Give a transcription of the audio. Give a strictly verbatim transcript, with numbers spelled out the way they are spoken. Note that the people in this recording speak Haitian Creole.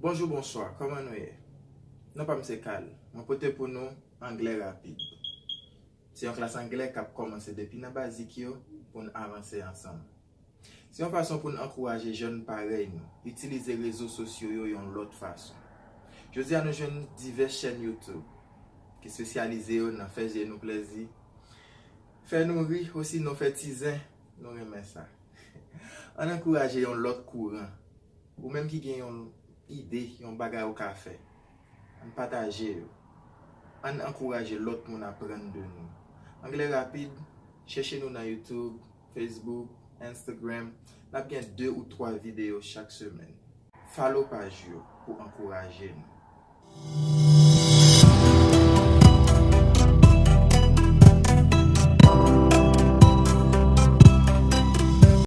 Bonjou, bonswa, kòman nou ye? Non pa m se Kal. Mwen pote pou nou anglè rapid. Se yon klas anglè k ap kòmanse depi nan bazik yo pou n avanse ansanm. Se yon fason pou n ankouraje jèn parèy nou itilize rezo sosyo yo yon lòt fason. Jodi a nou jwenn divès chèn YouTube ki espesyalize yo nan fè zye nou plèzi, fè nou ri, osinon fè ti zen, nou renmen sa. Ann ankouraje yon lòt kouran. Ou menm ki gen yon ide, yon bagay ou ka fè, ann pataje yo. Ann ankouraje lòt moun aprann de nou. Anglè rapid, chèche nou nan YouTube, Facebook, Instagram. N ap gen de ou twa videyo chak semèn. Follow paj yo pou ankouraje nou.